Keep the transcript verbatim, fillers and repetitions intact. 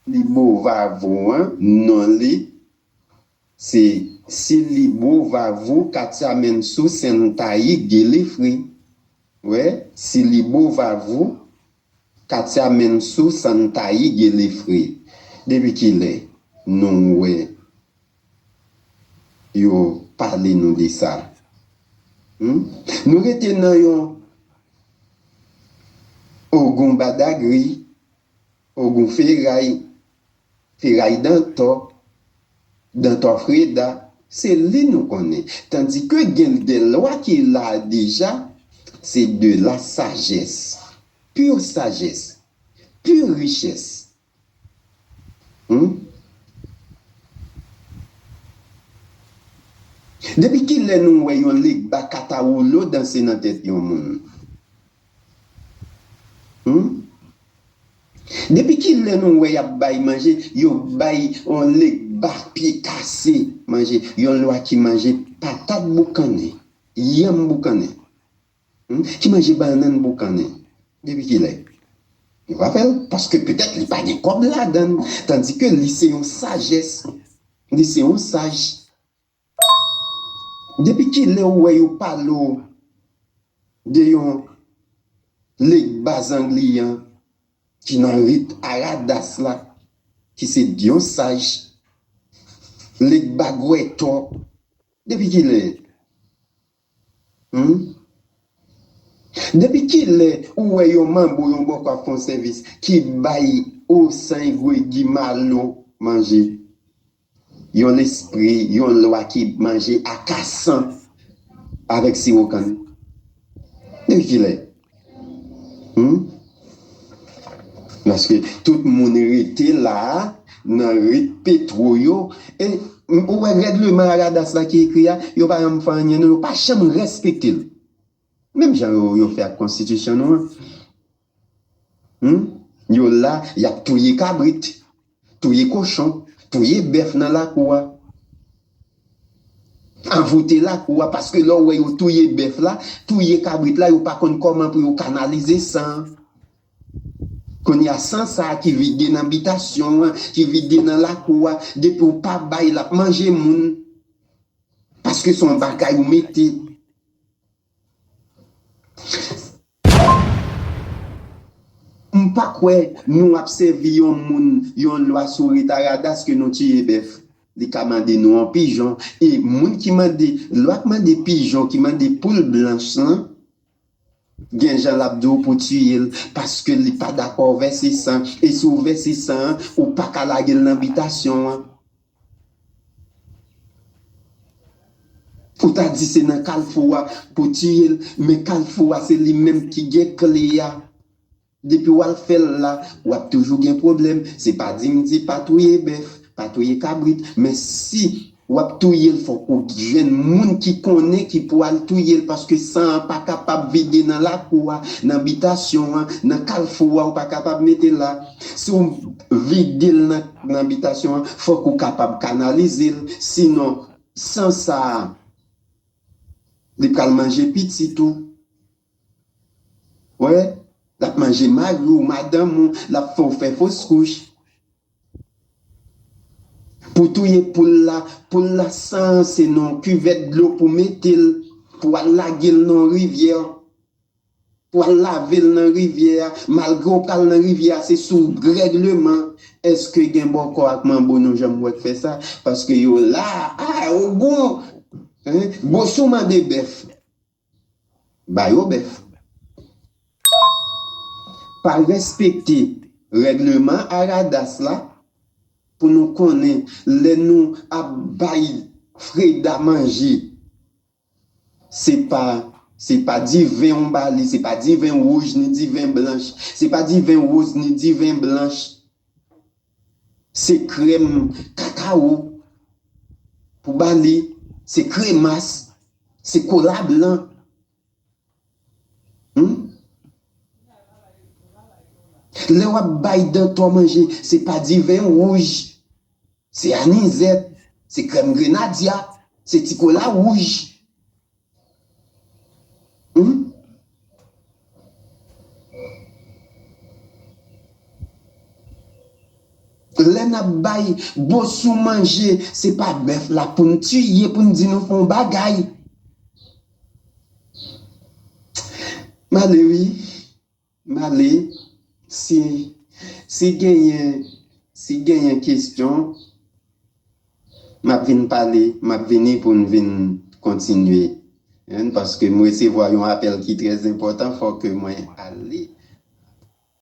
Libo Vavou an, non li, se Silibo Vavou Katiamensu Sentayi Gelefre. Wè, Silibo Vavou Katiamensu Sentayi Gelefre. Depi kilè nou wè yo pale nou de sa? Hmm? Nou rete nan yon Ogun Badagri, Ogun Feray, Feray Dantò, Dantò Freda, se li nou konnen. Tandike gen de lwa ki la deja, se de la sajès, pure sajès, pure richès. Hmm? Depi kilè nou wè yon legba katawoulo danse nan tèt yon moun? Hmm? Depi kilè nou wè y ap bay manje, yo bay yon legba pye kase manje, yon lwa ki manje patat boukannen, yanm boukannen, hmm? Ki manje bannann boukannen? Depi kilè? Yo pa fè l, paske petèt li pa gen kòb ladan l, tandike li se yon sajès, li se yon saj. Depi kilè ou wè yo pale w de yon legba zangliyan ki nan rit Aradas la, ki se yon saj, legba gwètò? Depi kilè? Hmm? Depi kilè ou wè yon manbo, yon bòkò ap fè yon sèvis ki bay osan egwegi malo manje? Yon lespri, yon lwa ki manje akasan avèk siwo kann. Depi kilè? Hmm? Paske tout moun rete la a, nan rit petwo yo. E ou wè règleman Aradas la ki ekri a, yo pa janm fè anyen, non, yo pa janm respekte l. Menm jan yo, yo fè ak konstitisyon nou an. Hmm? Yo la, y ap touye kabrit, touye kochon, touye bèf nan lakou a. Anvoute lakou a, paske lè w wè yo touye bèf la, touye kabrit la, yo pa konn kòman pou yo kanalize san an. Kounye a, san sa a ki vide nan bitasyon an, ki vide nan lakou a, depi w pa bay, l ap manje moun. Paske se yon bagay ou mete. M pa kwè nou ap sèvi yon moun, yon lwa sou rit Aradas ke nou tiye bèf. Li ka mande nou yon pijon. E moun ki mande, lwa k mande pijon, ki mande poul blanch lan, gen jan l ap di w pou tiye l, paske li pa dakò vèse san. E si w vèse san an, ou pa ka lage l nan bitasyon an. Ou ta di se nan kalfou a pou tiye l, men kalfou a se li menm ki gen kle a. Depi w al fè l la, w ap toujou gen pwoblèm. Se pa di m di pa touye bèf, pa touye kabrit, men si w ap touye l, fòk ou jwenn moun ki konnen ki pou al touye l, paske san an pa kapab vide nan lakou a, nan bitasyon an, nan kalfou a, ou pa kapab mete l la. Si w vide l nan, nan bitasyon an, fòk ou kapab kanalize l, sinon, san sa a, li pral manje pitit ou. Wè, l ap manje mari w, madanm ou, l ap fè w fè fos kouch. Pou touye poul la, poul la san an se nan yon kivèt dlo pou mete l, pou al lage l nan yon rivyè, pou al lave l nan rivyè a. Malgre w pral nan rivyè a, se sou règleman. Èske gen bòkò ak manbo nou janm wè k fè sa? Paske yo la, a, Ogun, hein, Bosou mande bèf. Ba yo bèf. Pa respekte règleman Aradas la pou nou konnen lè nou ap bay Freda manje, se pa, se pa diven ou ba li, se pa diven wouj ni diven blanch, se pa diven woz ni diven blanch. Se krèm kakawo pou ba li, se kremas, se kola blan. Hmm? Lè w ap bay dantò manje, se pa diven wouj, se anizèt, se krèm grenadya, se ti kola wouj. Hmm? Lè n ap bay bosou manje, se pa bèf la pou n tiye, pou n di nou fè yon bagay. M ale wi. M ale. Si, si genyen, si genyen kesyon, m ap vin pale, m ap vini pou n vin kontinye. Hein, paske m resevwa yon apèl ki trè enpòtan, fòk mwen ale.